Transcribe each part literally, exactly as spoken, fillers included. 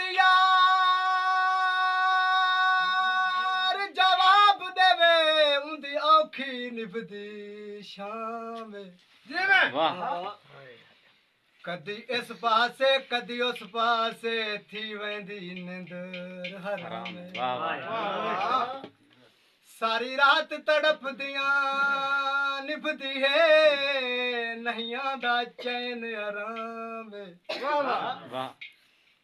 یار جواب ݙیوے، اوندی اوکھی نبھدی شام اے۔ جیویں۔ واہ۔ کدی اس پاسے، کدی اس پاسے، تھی ویندی نندر حرام اے۔ واہ، واہ۔ ساری رات تڑپدیاں نبھدی ہے، نہیں آندا چین آرام اے۔ واہ، واہ۔ واہ۔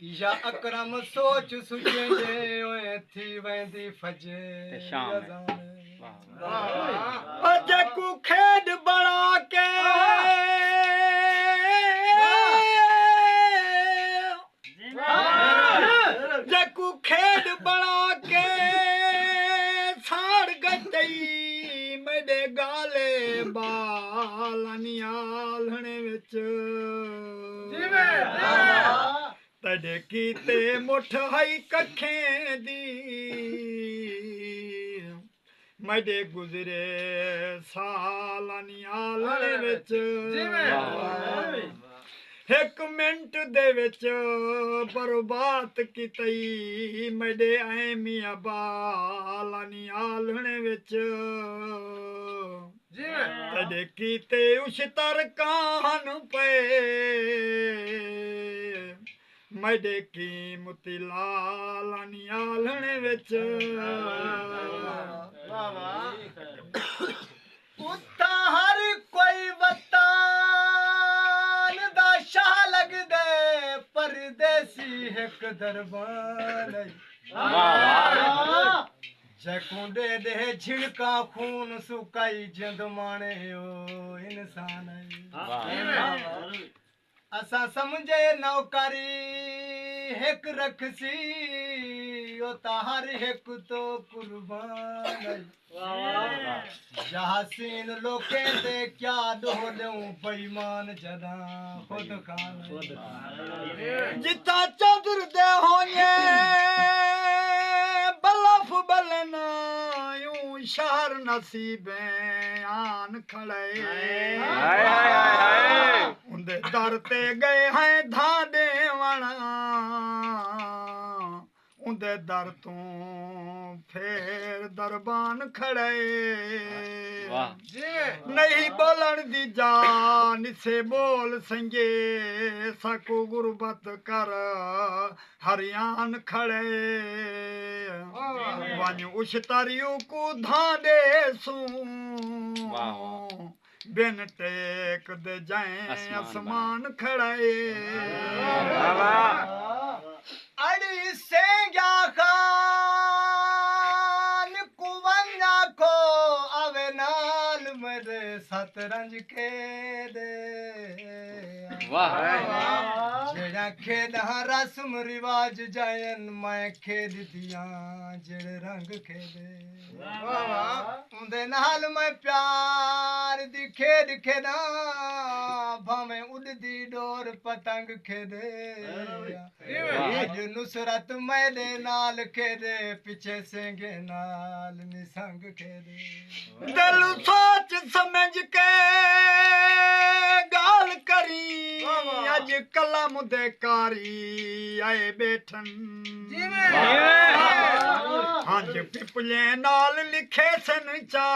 یا اکرم سوچ سوچیندے ہوئے، تھی ویندی فجر تے شام اے۔ اذان اے۔ واہ۔ او جیکوں کھیݙ بݨا کے، جیکوں کھیݙ بݨا کے ساڑ ڳتئی میݙے ڳالے ٻال نی آلھݨے وچ۔ تیݙے کیتے مٹھ ہئی ککھیں دی، میݙے گزرے سال نی آلھݨے وچ۔ جیویں۔ ہک منٹ دے وچ برباد کیتئی میݙے ایں میاں ٻال نی آلھݨے وچ۔ جیویں۔ تیݙے کیتے اشتر کاہن پئے، میݙے قیمتی لال نی آلھݨے وچ۔ واہ، واہ۔ اتھاں ہر کوئی وطن دا شاہ لڳدے، پردیسی ہک دربان اے۔ واہ، واہ۔ جیکوں ݙے ݙے جھڑکاں خون سکائی، جند ماݨے او انسان اے۔ واہ۔ اساں سمجھے نوکری ہک رکھسی، او تاں ہر ہک توں قربان اے۔ واہ، واہ۔ یا حسین لوکیں تے کیا ݙوہ ݙیوں، بے ایمان جݙاں خود خان اے۔ خود خان اے۔ جتھاں چندر دے ہوئیں بلف ٻلن، یوں شہر نصیبیں آن کھڑے۔ ہائے، ہائے، ہائے، ہائے۔ اوندے در تے ڳئے ہیں دھاں ݙیوݨ، اوندے در توں پھیر دربان کھڑے۔ واہ۔ نہیں ٻولݨ دی جا نسے ٻول سنگے، ساکوں غربت کر ہریان کھڑے۔ واہ، واہ۔ ونڄ اشتریوں کوں دھاں ݙیسوں۔ واہ، واہ۔ بن ٹیک دے جئیں اسمان اسمان بݨا۔ کھڑے۔ واہ، واہ۔ اڑی سینگیا خان کوں ونڄ آکھو، آوے نال میݙے شطرنج کھیݙے۔ واہ۔ جیڑھا کھیݙاں رسم رواج جائن، میں کھیݙدیاں جیڑھے رنگ کھیݙے۔ واہ، واہ۔ اوندے نال میں پیار دی کھیݙ کھیݙاں، بھانویں اݙدی ݙور پتنگ کھیݙے۔ واہ۔ اڄ نصرت میݙے نال کھیݙے، پچھے سینگے نال نسنگ کھیݙے۔ دل سوچ سمجھ کے ڳالھ کریں، واہ، واہ۔ اڄ قلم دے قاری آئے ٻیٹھن۔ جیویں۔ ہنج پپلیں نال لکھیسن چا،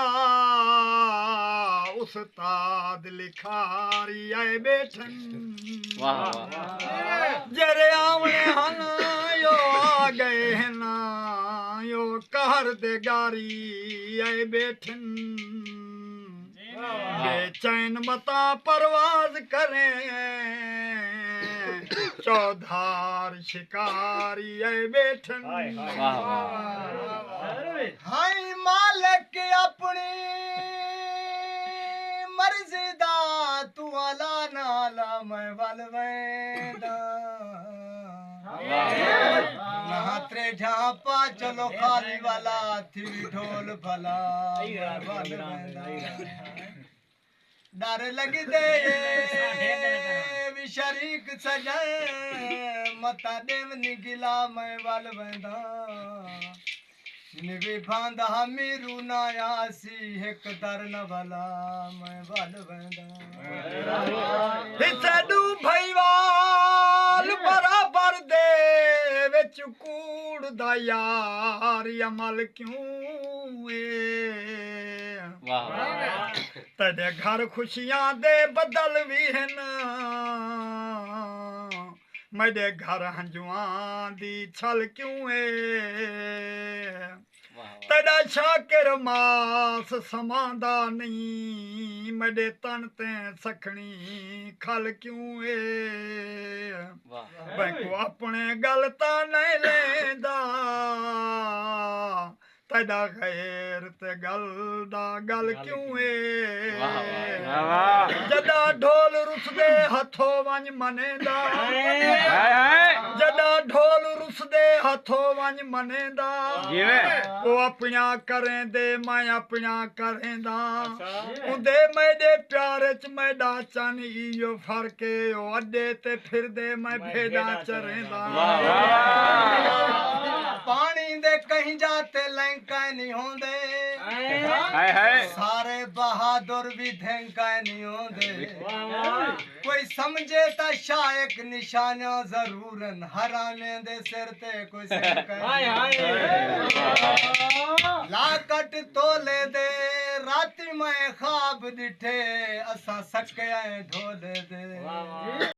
استاد لکھاری آئے ٻیٹھن۔ واہ، واہ۔ جیڑھے آوݨے ہن، یو آ ڳئے ہن، یو قہر دے ڳاری آئے ٻیٹھن۔ بے چین متاں پرواز کریں، چودھار شکاری آئے ٻیٹھن۔ ہائے، ہائے۔ واہ، واہ۔ ہائیں مالک اپݨی مرضی دا، توں الا نہ الا میں ول وینداں۔ واہ۔ نہ تریجھاں پا چلو خالی والا، تھی ڈھول بھلا میں ول وینداں۔ ݙر لڳدے وی شریک سڄݨ، متاں ݙیونی گلا میں ول وینداں۔ نوی بھاندا میرو نہ آسی، ہک در نہ ولا میں ول وینداں۔ حصے ݙو بھائیوال برابر دے، چ کوڑ دا یار عمل کیوں اے؟ واہ، واہ۔ تیݙے گھر خوشیاں دے بدل وی ہن، میݙے گھر ہنجواں دی چھل کیوں اے؟ واہ، واہ۔ تیݙا شاکر ماس سماندا نئیں، میݙے تن تے سکھݨی کھل کیوں اے؟ واہ۔ میکوں اپݨے ڳل تاں نئیں لیندا، تیݙا غیر تے ڳل دا ڳل کیوں اے؟ واہ، واہ، واہ، واہ۔ جݙاں ڈھول رسدے ہتھوں ونڄ منیندا، ہائے، ہائے۔ جݙاں ڈھول رسدے ہتھوں ونڄ منیندا، جیویں۔ او اپݨیاں کریندے، میں اپݨیاں کریندا۔ اچھا۔ اوندے میݙے پیار اچ میݙا چن ایہو فرق اے، او اݙے تے پھردے، میں میں بھیݙاں بھیݙاں چریندا۔ چریندا۔ واہ، واہ۔ پاݨی دے کہیں جا تے لینکا نئیں ہوندے، ہائے، ہائے۔ سارے بہادر وی دھینکا نئیں ہوندے۔ واہ، واہ۔ کوئی سمجھے تاں شاہ ہک نشانیاں ضرور ہن، حرامیں دے سر تے کوئی سینکا ہائے، ہائے۔ لا کٹ تولے دے، راتی میں خواب ݙٹھے، اساں سکے آئے ڈھولے دے۔ واہ، واہ۔